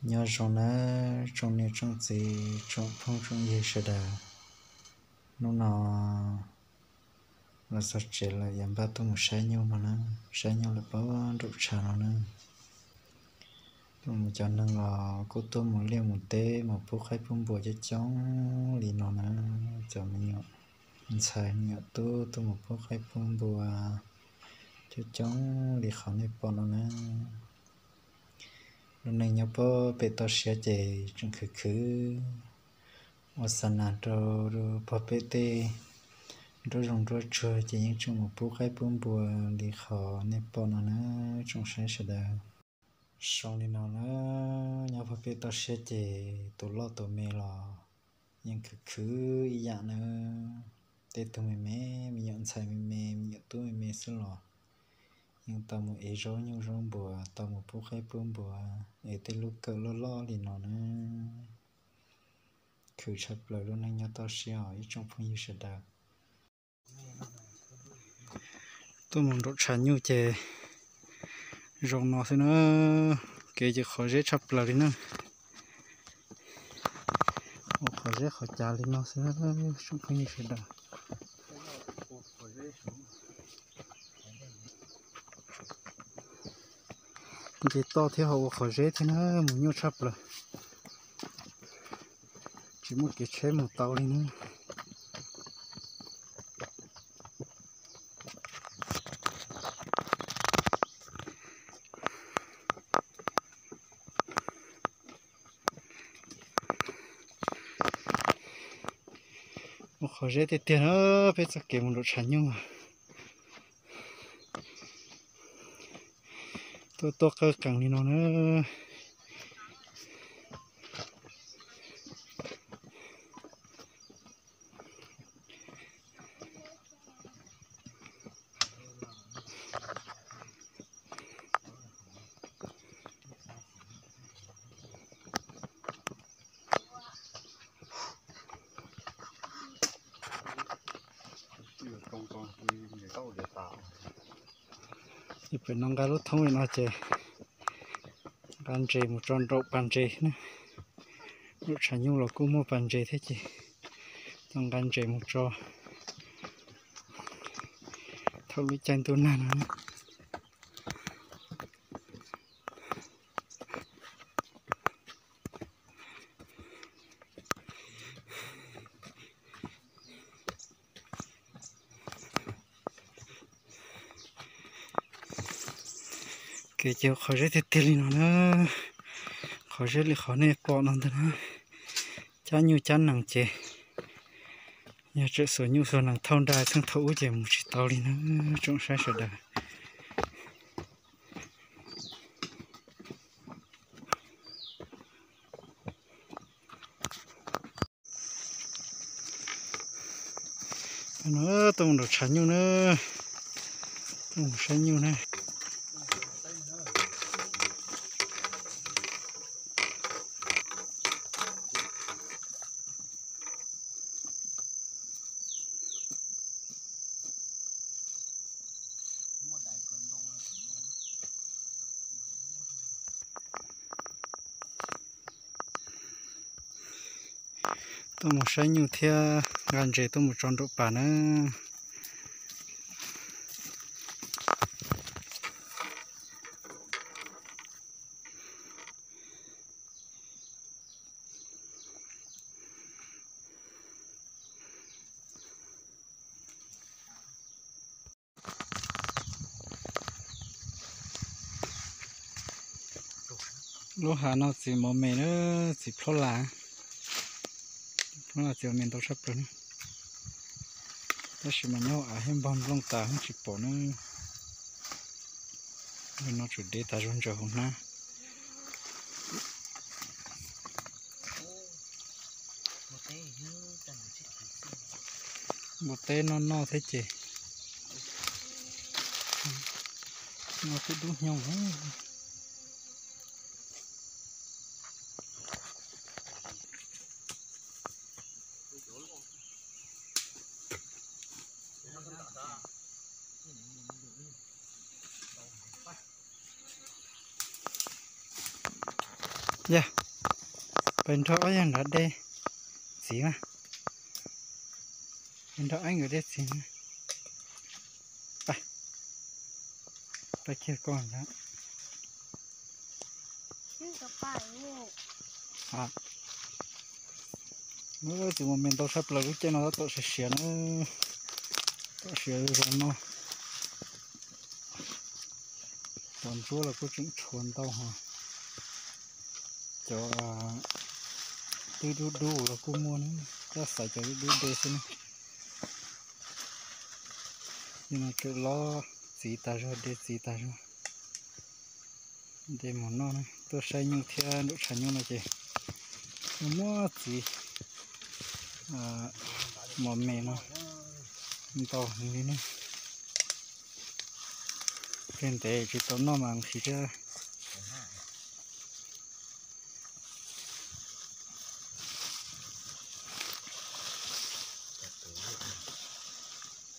Nyob zoo nawb tsoom niam tsoom txiv tsoom phooj tsoom ywg sawv daws. Hnub no los txog tsev lawm yuav npaj tuaj mus saib nyuj no na, saib nyuj lawm pem nraum tshav no na. Tuaj mus cov neeg los kuj tuaj mus liaj mus teb mus pub qaib pub npua coob coob li no na. Cov me nyuam ntxhais me nyuam tub tuaj mus pub qaib pub npua coob coob li qhov nej pom no na. Lub neej nyob pem toj siab ces tseem khwv khwv ua xa nas rau pog pem tej nruab zoov nruab tsuag ces yeej tseem mus pub qaib pub npua li qhov nej pom no na tsoom saib sawv daws. Zoo li no na, nyob pog pem toj siab ces tus loj tus me los yeej khwv khwv ib yam na. Tej tug me me, me nyuam ntxhais me me, me nyuam tub me me xwb los yeej tau mus ev zaub nyuj zaub npua, tau mus pub qaib pub npua, es tej lub kawm loj loj li no na. Khwv tshaj plaws lub neej nyob toj siab os ib tsoom phooj ywg sawv daws. Tuaj mus nraum tshav nyuj ces zoo no xwb na, kev ces qhov zeb tshaj plaws li na. Ua qhov zeb qhov cav li no xwb tsoom phooj ywg sawv daws. Nce toj thiab ho ua qhov zeb thiab na, mus nyuaj tshaj plaws. Tsis muaj kev tsheb mus tau li na. Ua qhov zeb tiag tiag na, peb txoj kev mus nraum tshav nyuj. Tuaj tuaj qawj qees li no na. Ces pem no nqa lub thoob li no ces nqa ntses mus tso nraum pas ntses na. Nraum tshav nyuj los kuj muaj pas ntses thiab ces tau nqa ntses mus tso thaum lub caij ntuj nag no. Kev ces qhov zeb tiag tiag li no na, qhov zeb li qhov nej pom no ntag na. Cab nyuj cab nees ces yog tseem xuas nyuj xuas nees thauj nra txheej thaum ub ces mus tsis tau li na tsoom saib sawv daws. No tuaj mus nraum tshav nyuj na, tuaj mus saib nyuj na. Tuaj mus saib nyuj thiab nqa ntses tuaj mus tso nraum pas na. Lub hav no txiv mov me na, txiv plhob las, plhob las txiv mov me ntau tshaj plaws na. Tab sis mas nyob av thiab npog nplooj tas tsis pom na. No tsuas dev tas zog ntsaws hauv hnab. Npua teb noj noj thiab ces noj twb dub hnyoo. Yog, peb nrog ob yawg nrog de txiv na. Peb nrog ob nkawd de txiv na. Pab, pab kiag koj ntag. Txiv mus me ntau tshaj plaws lub caij no tab tom siav siav na, tom siav zoo no. Cov ntsuab los kuj tseem tshuav ntau hos. Cov twb dub dub los kuj muaj na, tab xaiv cov dub dub de xwb na. Yog no tseem lob txiv tas zog, de txiv tas zog. De mus noj na, tuaj saib nyuj thiab nraum tshav nyuj no ces muaj txiv mos me no ntau heev li ne. Tej ntev tsis tau noj mas nqhis thiab.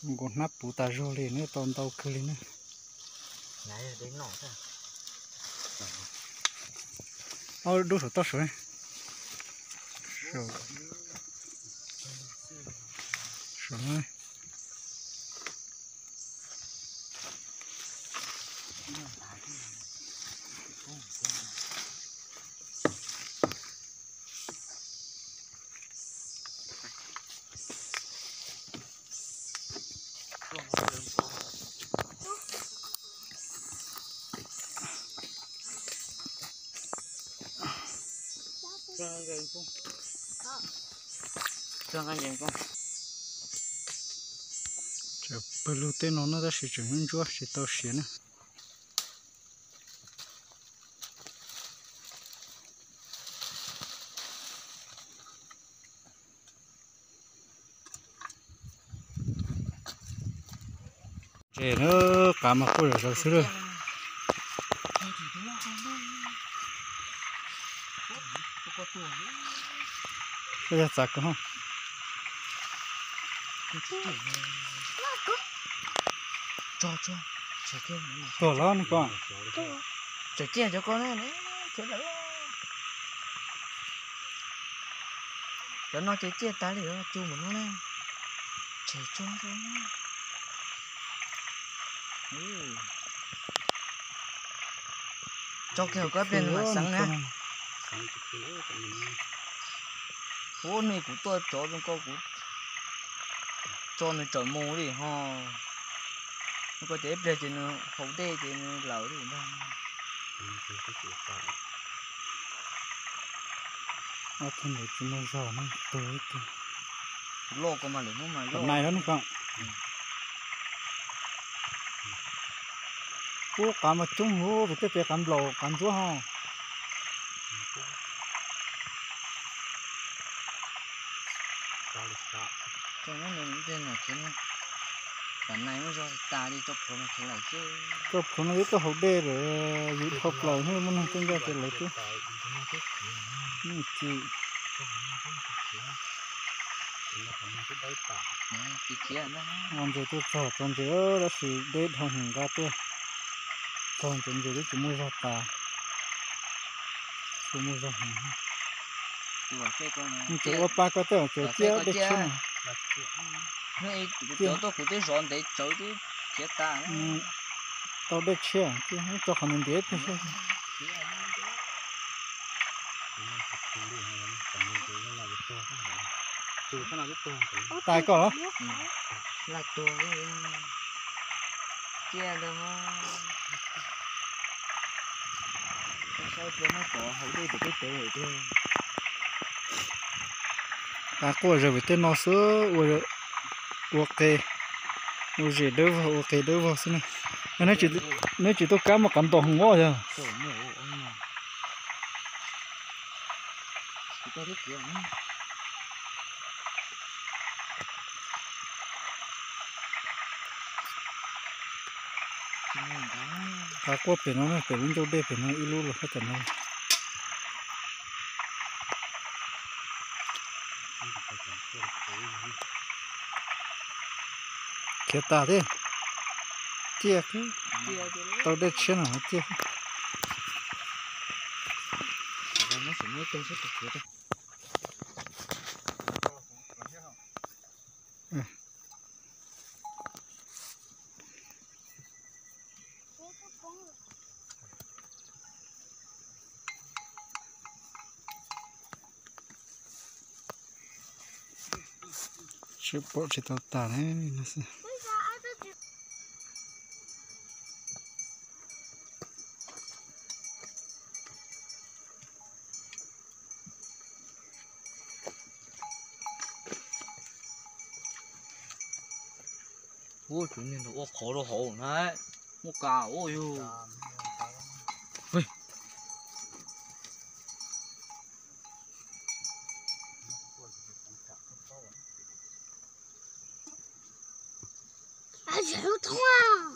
Nkaus hnab puv tas zog li, nws tau ntau kawg li na. Dub saum toj saud. Tseem pawg lug tej no na tab sis tseem ntsuab tsis tau siav na. Ces na, qav mas quaj zom zaws xwb lawm. Koj yog txav kawg. Tuag los ne koj. Tseem ciaj cov ko ne, khiav lawm. Cov no ces ciaj tas li, tsu mus no na. Tshem tso. Tso kiag hauv koj pliag nws mam xeev na. Ub, nej kuv tuaj tsov zoo ko kuv tso nws tsawm mus li ho. Nws ko ces ib pliag ces nws haus dej ces nws lawm li ntag. Ob tug ntawd tsis muaj zog na, tug ib tug. Loj ko mas lwm hnub mas loj. Nais los ne koj. Ub, qav mas coob huv, kuv tej pem qav nplaum qav ntsuab ho. Tso no, tso plhuav no yuav tuaj haus dej lawm, yus dhau plaws hnub muaj neeg tuaj ncaj ces lawv twb. Ci, ntses tuaj txog txog ntses tab sis deb dhau hwv nqa tuaj. Txog ntses ntses twb tsis muaj zog tas. Tsis muaj zog heev. Ntses ua pa koj tej tseem ciaj dej tshiab no. Cov tuaj kuv twb zov ntev tsawv twb khiav tas. Tau dej tshiab, tso qhov ntiav ntiav ib pliag. Tas koj los? Laj tuag ciaj ntag. Qav quaj zog vim tej no xwb, ua qe, ua zem dawb vog, ua qe dawb vog xwb na. Neb tsis tuaj kab muaj qav ntaus hwv os yog. Qav quaj pem no, pem lub ncauj dej pem no ib lub los hab tam no. Khiav tas thiab. Ciaj, tau dej tshiab no ciaj. Tsis pom tsis tau tas ne no xwb. Ua, tus niag ntawd ua qhov rau hauv na, muaj kas ua yug. Hlub thoob.